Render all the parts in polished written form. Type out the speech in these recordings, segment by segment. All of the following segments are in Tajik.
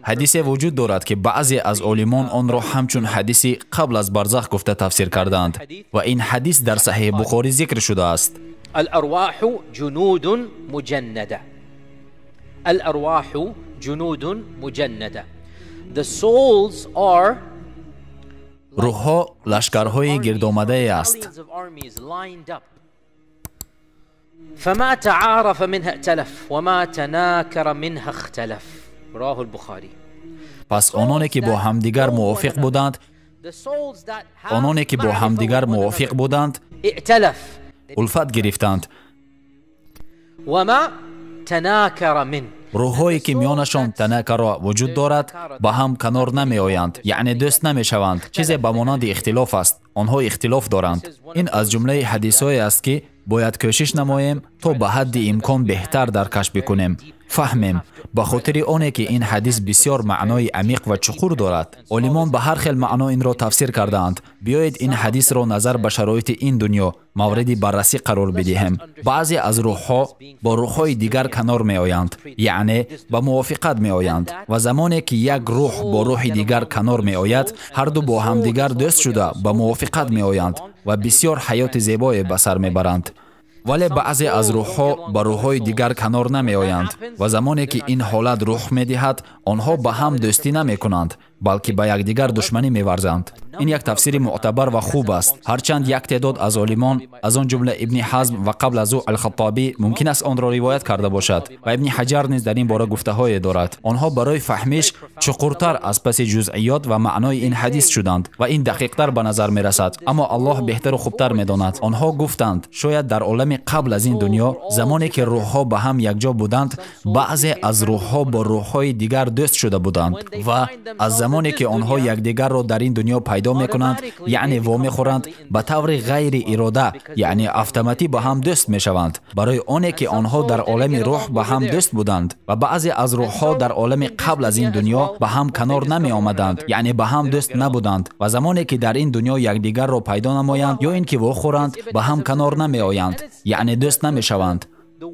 Ҳадисе вуҷуд дорад, ки баъзе аз олимон онро ҳамчун ҳадиси қабл аз барзах гуфта тафсир кардаанд ва ин ҳадис дар Саҳеҳи Бухорӣ зикр шудааст. Рӯҳҳо лашкарҳои гирдомадае аст. فما تعارف منها ائتلف وما تناكر منها اختلف. رواه البخاري. پس آنانی که با همدیگر موافق بودند، آنانی که با همدیگر موافق بودند الفت گرفتند. وما تناكر من، рӯҳҳое ки миёнашон танакаро вуҷуд дорад, ба ҳам канор намеоянд, яъне дӯст намешаванд. Чизе ба монанди ихтилоф аст, онҳо ихтилоф доранд. Ин аз ҷумлаи ҳадисҳое аст, ки бояд кӯшиш намоем то ба ҳадди имкон беҳтар даркаш бикунем, фаҳмем, ба хотири оне ки ин ҳадис бисёр маънои амиқ ва чуқур дорад. Олимон ба ҳар хел маъно инро тафсир кардаанд. Биёед ин ҳадисро назар ба шароити ин дунё мавриди баррасӣ қарор бидиҳем. Баъзе аз рӯҳҳо бо рӯҳҳои дигар канор меоянд, яъне ба мувофиқат меоянд, ва замоне ки як рӯҳ бо рӯҳи дигар канор меояд, ҳарду бо ҳамдигар дӯст шуда ба мувофиқат меоянд ва бисёр ҳаёти зебое ба сар мебаранд. Вале баъзе аз рӯҳҳо ба рӯҳҳои дигар канор намеоянд ва замоне ки ин ҳолат рӯҳ медиҳад, онҳо ба ҳам дӯстӣ намекунанд, балки ба якдигар душманӣ меварзанд. Ин як тафсири муътабар ва хуб аст. Ҳарчанд як теъдод аз олимон, аз он ҷумла Ибни Ҳазм ва қабл аз ӯ Алхаттобӣ, мумкин аст онро ривоят карда бошад ва Ибни Ҳаҷар низ дар ин бора гуфтаҳое дорад. Онҳо барои фаҳмиш чуқуртар аз паси ҷузъиёт ва маънои ин ҳадис шуданд ва ин дақиқтар ба назар мерасад. Аммо Аллоҳ беҳтару хубтар медонад. Онҳо гуфтанд, шояд дар олами қабл аз ин дунё, замоне ки рӯҳҳо ба ҳам якҷо буданд, баъзе аз рӯҳҳо бо рӯҳҳои дигар дӯст шуда буданд ва аз замоне ки онҳо якдигарро дар ин дунё пайдо мекунанд, яъне вомехӯранд, ба таври ғайриирода, яъне автоматӣ ба ҳам дӯст мешаванд, барои оне ки онҳо дар олами рӯҳ ба ҳам дӯст буданд ва баъзе аз рӯҳҳо дар олами қабл аз ин дунё ба ҳам канор намеомаданд, яъне ба ҳам дӯст набуданд ва замоне ки дар ин дунё якдигарро пайдо намоянд ё ин ки вохӯранд, ба ҳам канор намеоянд, яъне дӯст намешаванд.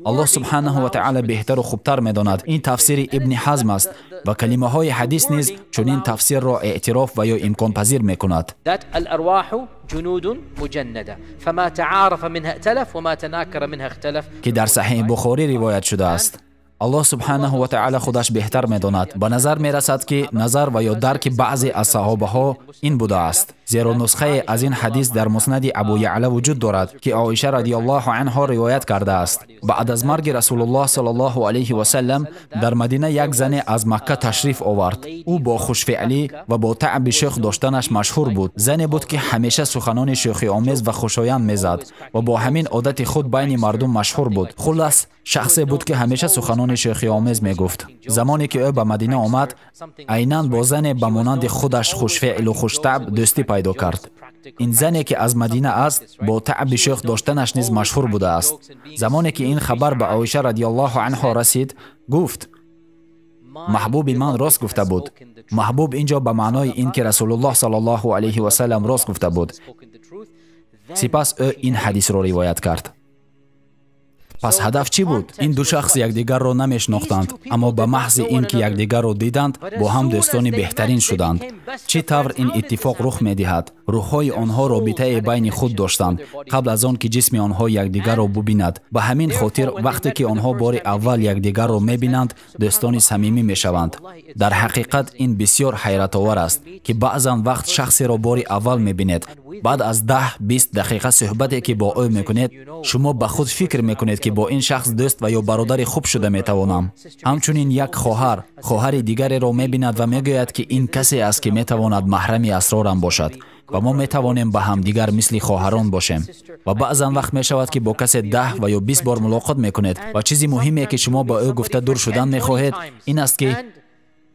Аллоҳ субҳанаҳу ва таъала беҳтару хубтар медонад. Ин тафсири Ибни Ҳазм аст ва калимаҳои ҳадис низ чунин тафсирро эътироф ва ё имконпазир мекунад. Ки дар Саҳеҳи Бухорӣ ривоят шудааст. Аллоҳ субҳанаҳу ва таъала худаш беҳтар медонад. Ба назар мерасад, ки назар ва ё дарки баъзе аз саҳобаҳо ин будааст, зеро нусхае аз ин ҳадис дар муснади Абу Яъла вуҷуд дорад, ки Оиша радиаллоҳу анҳо ривоят кардааст. Баъд аз марги Расулуллоҳ саллаллоҳу алайҳи васаллам дар Мадина як зане аз Макка ташриф овард. Ӯ бо хушфеълӣ ва бо таъби шӯх доштанаш машҳур буд. Зане буд, ки ҳамеша суханони шӯхиомез ва хушоянд мезад ва бо ҳамин одати худ байни мардум машҳур буд. Хуллас, шахсе буд, ки ҳамеша суханони шӯхиомез мегуфт. Замоне ки ӯ ба Мадина омад, айнан бо зане ба монанди худаш хушфеълу хуштаъб дӯстӣ пайдо кард. Ин зане ки аз Мадина аст, бо таъби шӯх доштанаш низ машҳур будааст. Замоне ки ин хабар ба Оиша радиаллоҳу анҳо расид, гуфт: маҳбуби ман рост гуфта буд. Маҳбуб ин ҷо ба маънои ин ки Расулуллоҳ саллаллоҳу алайҳи васаллам рост гуфта буд. Сипас ӯ ин ҳадисро ривоят кард. Пас ҳадаф чӣ буд? Ин ду шахс якдигарро намешинохтанд, аммо ба маҳзи ин ки якдигарро диданд, бо ҳам дӯстони беҳтарин шуданд. Чӣ тавр ин иттифоқ рух медиҳад? Рӯҳҳои онҳо робитае байни худ доштанд қабл аз он ки ҷисми онҳо якдигарро бубинад. Ба ҳамин хотир вақте ки онҳо бори аввал якдигарро мебинанд, дӯстони самимӣ мешаванд. Дар ҳақиқат ин бисёр ҳайратовар аст, ки баъзан вақт шахсеро бори аввал мебинед. Баъд аз 10-20 дақиқа суҳбате ки бо ӯ мекунед, шумо ба худ фикр мекунед, ки бо ин шахс дӯст ва ё бародари хуб шуда метавонам. Ҳамчунин як хоҳар хоҳари дигареро мебинад ва мегӯяд, ки ин касе аст, ки метавонад маҳрами асрорам бошад ва мо метавонем ба ҳамдигар мисли хоҳарон бошем. Ва баъзан вақт мешавад, ки бо касе 10 ва ё 20 бор мулоқот мекунед ва чизи муҳиме, ки шумо ба ӯ гуфта дур шудан мехоҳед, ин аст, ки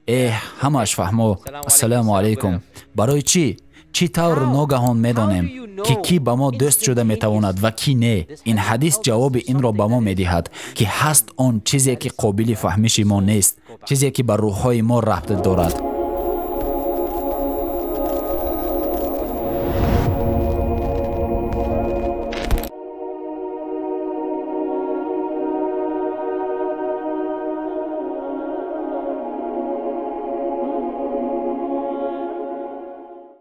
эҳ, ҳамааш фаҳмо, ассалому алайкум. Барои чӣ? Чӣ тавр ногаҳон медонем, ки кӣ ба мо дӯст шуда метавонад ва кӣ не? Ин ҳадис ҷавоби инро ба мо медиҳад, ки ҳаст он чизе, ки қобили фаҳмиши мо нест, чизе, ки ба рӯҳҳои мо рабт дорад.